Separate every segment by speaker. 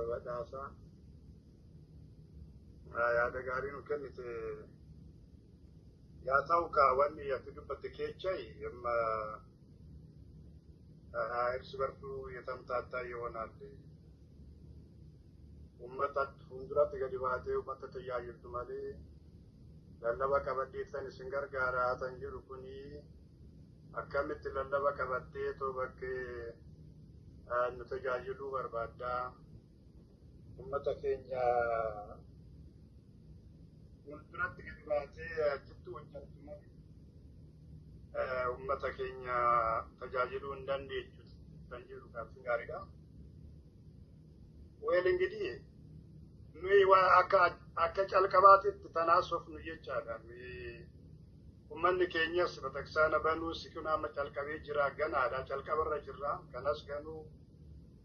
Speaker 1: Badhaasaa yaada gaarii nu kennite. Yaa ta'u kaa wanni ati dubbatte keechai amma እርስ በርሱ የተምታታ ይሆናል። Uummata fuulduratti gadi baatee uummata tajaajiltu malee lallaba qabadheettan isin gargaaraa tan jedhu kuni akkamitti lallaba qabattee too bakkee nu tajaajiluu barbaaddaa? Uummata keenya fuulduratti gadi baatee achitti hojjettu malee uummata keenya tajaajiluu hin dandeechu kan jedhu gaaffiin gaariidha. Well, እንግዲህ nuyi akka calqabaatitti tanaasofnu jechaadha. Nuyi uummanni keenyas bataksaana banuus kun amma calqabee jira, ganaadha, calqabarra jirra. Kanas ganuu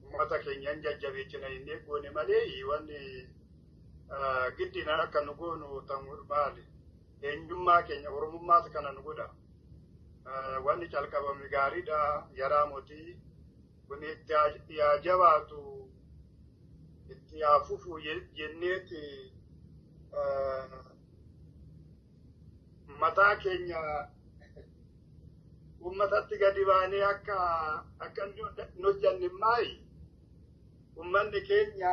Speaker 1: uummata keenya hin jajjabeechina innee goone malee wanni giddina akka nu goonu tan maali? Eenyummaa keenya Oromummaas kana nu godha. Wanni calqabame gaariidha, yaraa mootii kun itti yaa jabaatu, itti yaa fufu jenneeti mataa keenya uummatatti gadi baanee akka nu hojjanne maayi uummanni keenya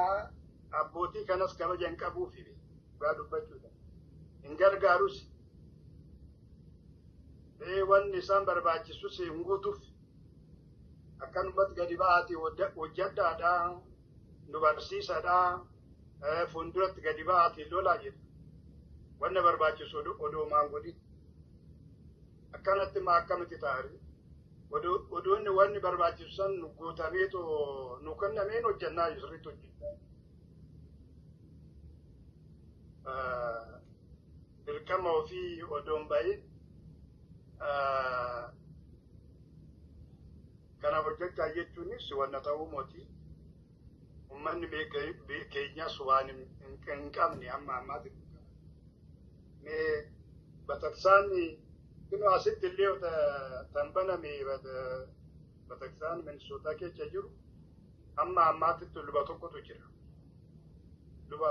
Speaker 1: abbootii kanas kabaja hin qabuufi dhugaa dubbachuudha. Hin gargaarus. Wanni isaan barbaachisus hin guutuuf akkanumatti gadi ba'aati hojjedhaadha, nu barsiisadha, fuulduratti gadi ba'aati lolaa jedha. Wanna barbaachisu odoo maan godhin. Akkanatti maa akkamitti taa'ari? Odoonni wanni barbaachisu san nu guutameetu nu kennameen hojjannaa, sirriitti hojjennaa. Dirqama ofii odoon bahin kana hojjechaa jechuunis wanna ta'uu mooti. Uummanni keenyas waan hin qabne amma ammaatti. Mee bataksaanni kun asitti illee tan baname, bataksaan Minisootaa keessa jiru amma ammaatti luba tokkotu jira. Luba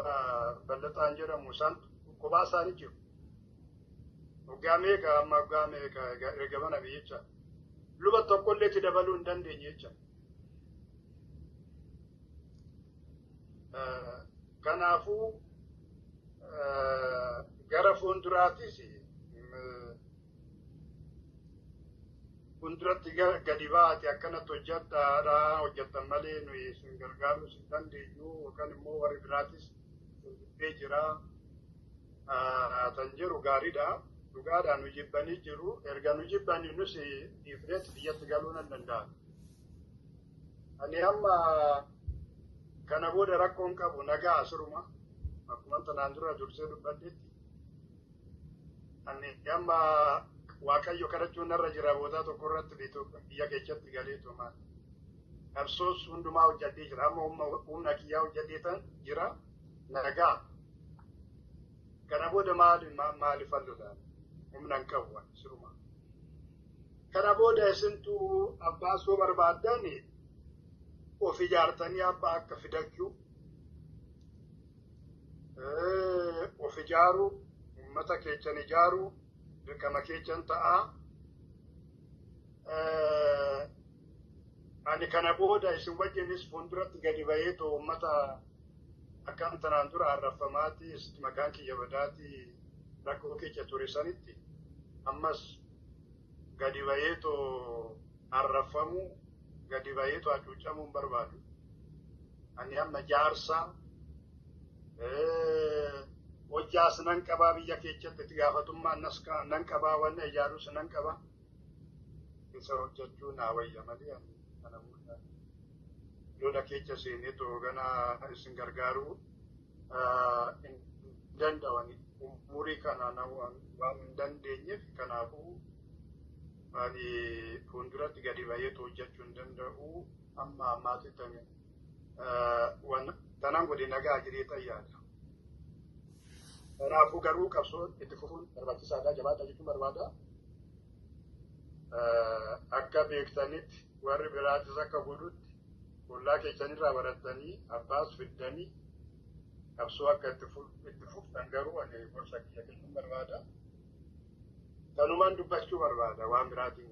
Speaker 1: Ballaxaan jedhamu, isaan kophaa isaanii jiru. Waggaa meeqa amma, waggaa meeqa erga baname jecha. Luba tokkollee itti dabaluu hin dandeenye jecha. Kanaafuu gara fuulduraatis fuulduratti gadi baate akkanatti hojjedhaadha, hojjettan malee nuyi isin gargaaruu hin dandeenyu yookaan immoo warri biraatis fuulduree jira tan jiru gaariidha. Dhugaadhaan nu jibbanii jiru. Erga nu jibbanii nus dhiifneet biyyatti galuu nan danda'a. Ani amma kana booda rakkoon qabu, nagaa asiruma akkuma tanaan dura dursee dubbadhetti. Ani amma Waaqayyo kadhachuun narra jira boodaa tokko irratti biyya keessatti galeetu maal. Qabsoos hundumaa hojjedhee jira. Amma humna kiyyaa hojjedhee jira. Nagaa. Kana booda maali maali falluudha? Humna hin qabu siruma. Kana booda isintu abbaa soo barbaaddan of ijaartanii abbaa akka fidachuu, of ijaaruu, uummata keessan ijaaruu dirqama keessan ta'a. Ani kana booda isin wajjinis fuulduratti gadi baheetu uummata akkaan tanaan dura arrafamaati maqaan kiyya badaati rakkoo keessa ture sanitti ammas gadi baheetu arrafamu, gadi baheetu hacuucamuu hin barbaadu. Ani amma jaarsa hojjaas nan qabaa, biyya keessatti itti gaafatummaa nan qabaa, wanna ijaarus nan qabaa. Isa hojjechuu naa wayya malee ani kana booda lola keessa seeneetu gana isin gargaaruu hin danda'ani. Umurii kana waan hin dandeenyeef kanaafuu ani fuulduratti gadi baheetu hojjechuu hin danda'u. Amma ammaatti tanaan godhe nagaa jedhee xayyaadha. Kanaafuu garuu qabsoon itti fufuun barbaachisaadha, jabaadha jechuun barbaada. Akka beektanitti warri biraatis akka godhutti Ollaa keessanirraa barattanii abbaas fiddanii qabsoo akka itti fuftan garuu ani gorsa kiyya kennuun barbaada. Kanumaan dubbachuu barbaada waan biraatiin.